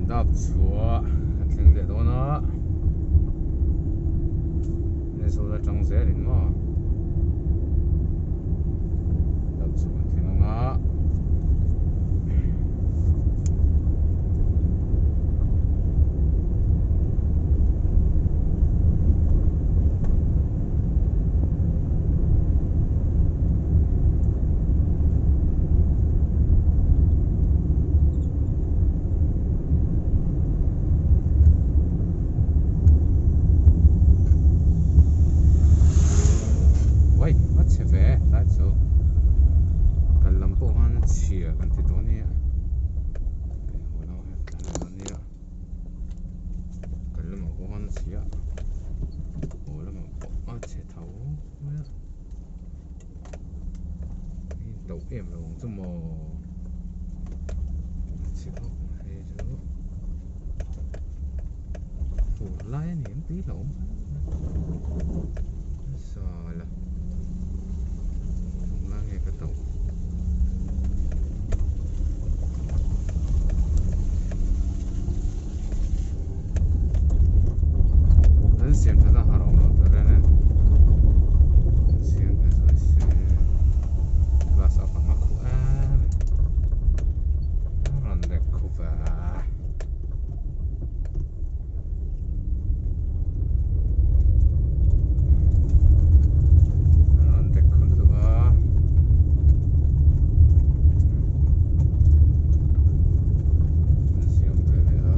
Dap chhuah a thleng leh dawn a Aizawl atang zelin maw dap chhuah an thleng ang a. Uai a chhe ve tlai chu kal lam pawh khan a chhia kan ti dawn nia hei haw lamah hian kan ti dawn nia kal lamah pawh khan a chhia haw lamah pawh a chhe tho mai a. To em lo ang chu maw chhe khawp mai chu fur lai a ni em tui hlauhawm sala eng lai nge ka tauh an siam that a har awm lo tur reng e an siam that zawih se glass up ang a khuh em a rawn lek khup a. A rawn dek khup lutuk a. Siam ve leh a.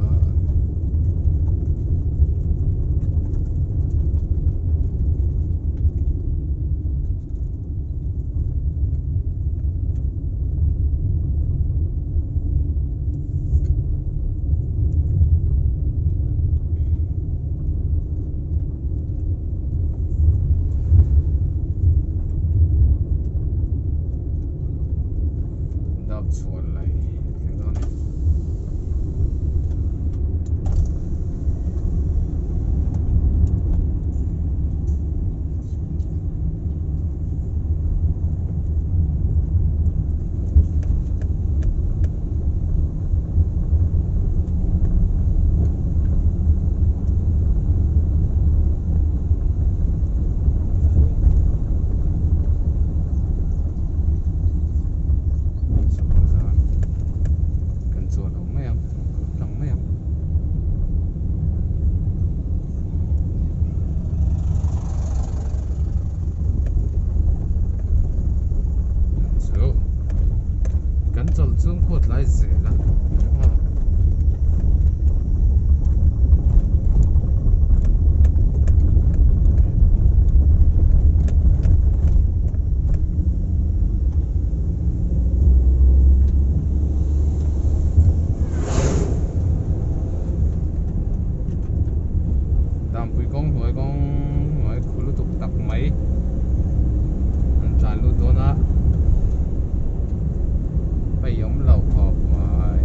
Dap chhuan lai thleng dawn a ni. Kan chawl lo mai ang tlang mai ang. Chu kan chawlh chu khuat lai zel a. Dampui kawng hnuai kawng hnuai khu lutuk tak mai an tlan lut dawn a peih awm loh khawp mai.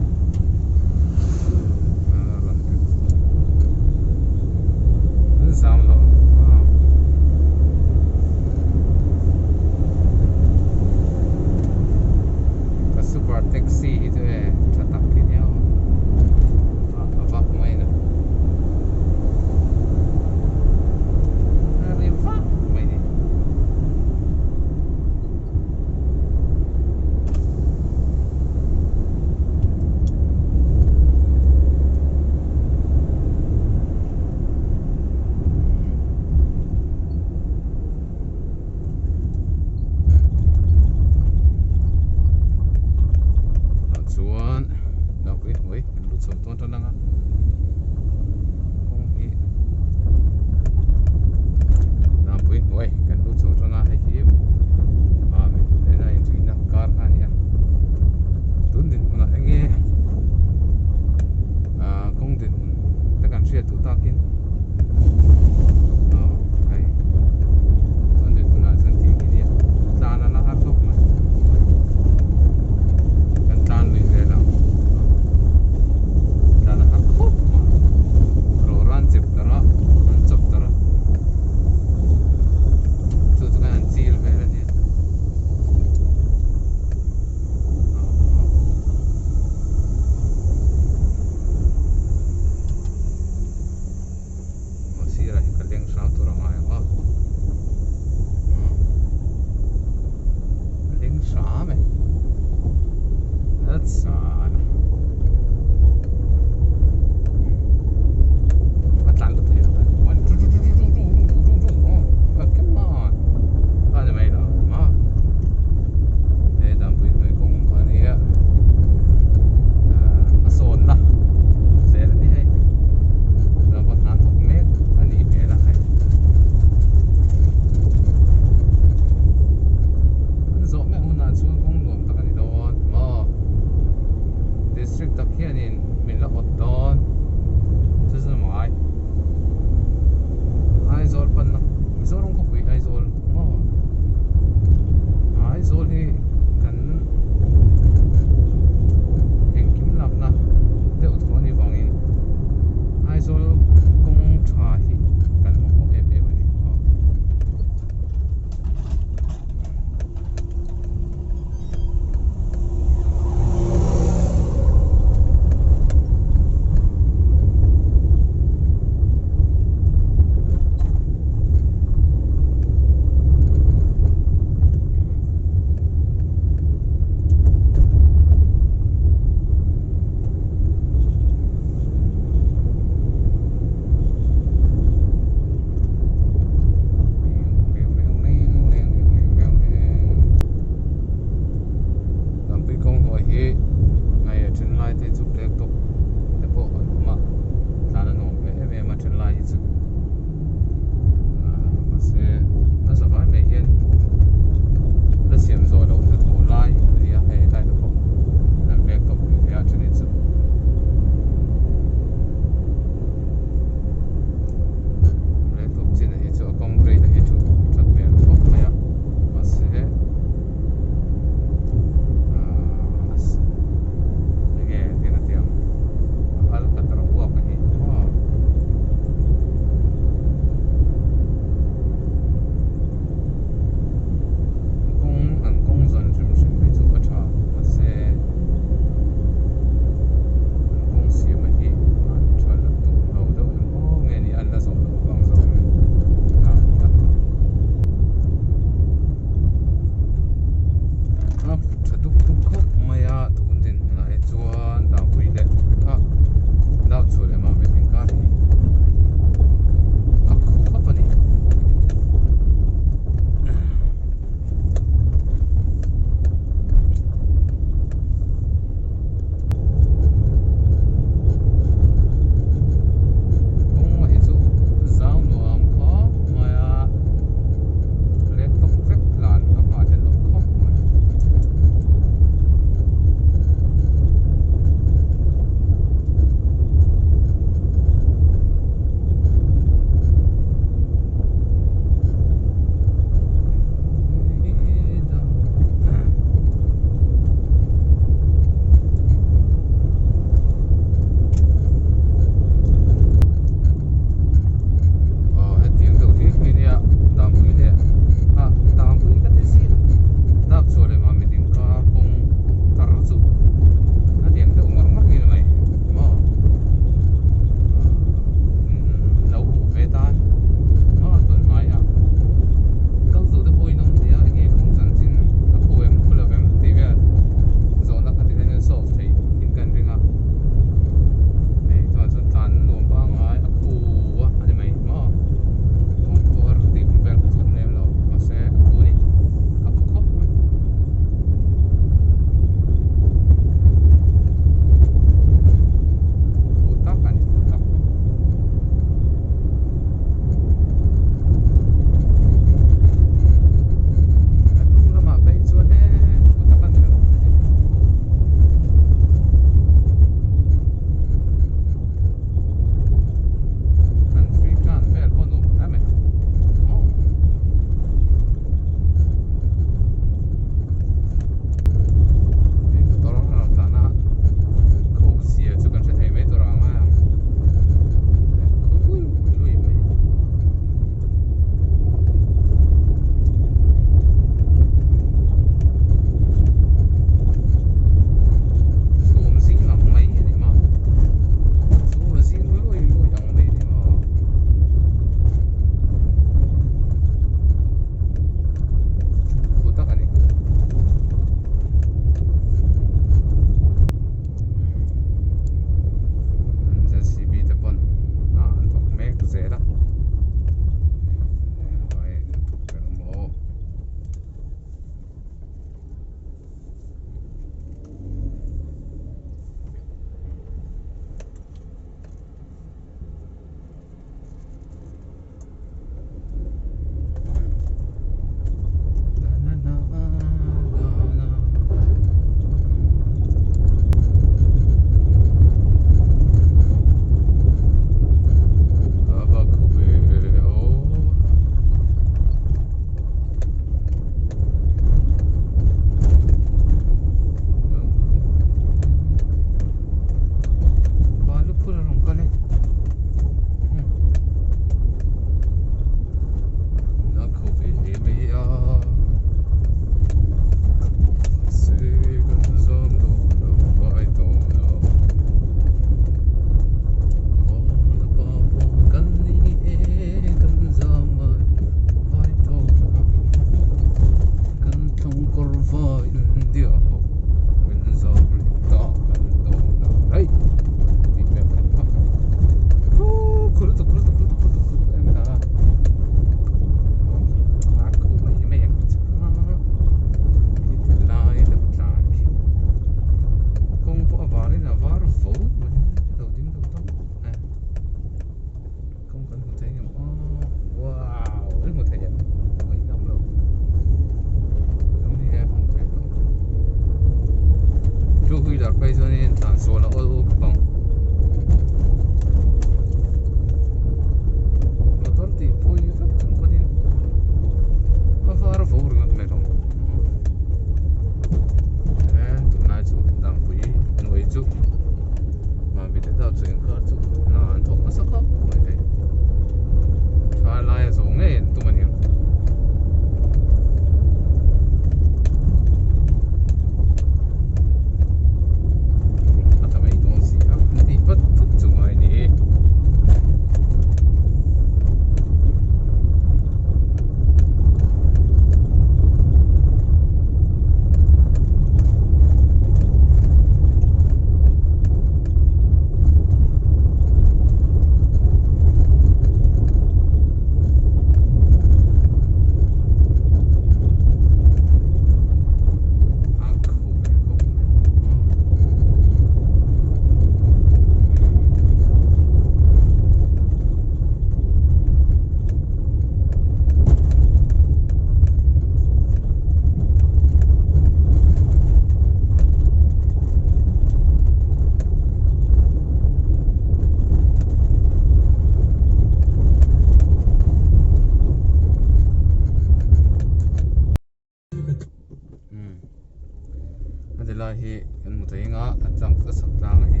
Helai hi kan hmu thei anga a tlang a chhak tlang a hi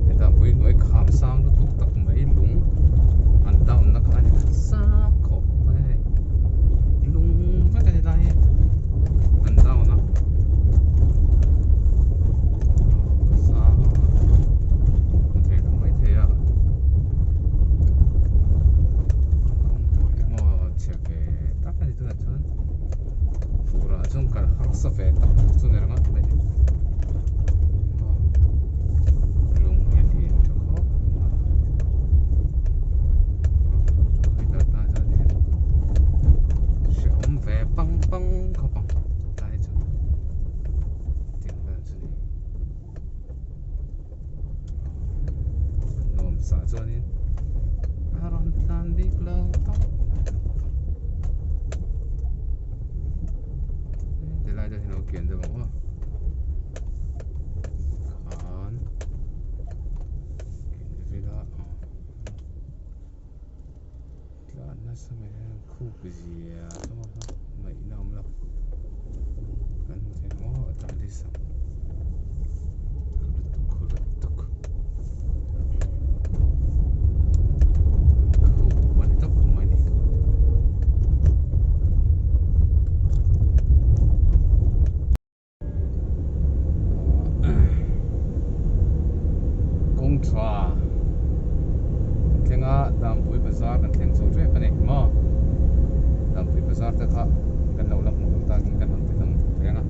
hetah pui hnuai kham sang lutuk tak mai lung an down na kha a ni sang khawp mai a hei lung vek a ni lai hi an down a sang hmu thei lo mai thei a kawng pawh hi maw chhe ve tak a ni tunah chuan. Furah chuan kal harsa ve tak chu ni ringawt mai ni. Aw lung hi a lian tha khawp mai a. Aw hetlai tan chuan hian hrehawm ve pang pang khawp ang tlai chu tiang vel chu ni. Nuam sa chuanin a rawn tlan bik lo tawp tilai deuh hi lo kian deuh ang aw khan kian deuh ila tlan nasa mai hian khup zia ngaihna awm lo kan hmu thei ang aw a tlan disa lutuk lutuk khup a ni tawp mai ni. Kawng tha kan thleng a Dampui bazar kan thleng chho tep a ni maw Dampui bazar te kha kan lo la hmuh loh takin kan rawn ti lang reng a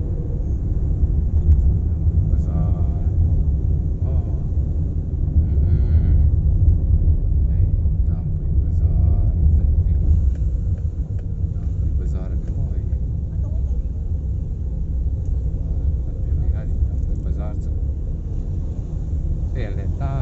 Dampui bazar aw umm hei Dampui bazar a ni hei Dampui bazar a ni maw hei hi. Bazar chu vel leh ta.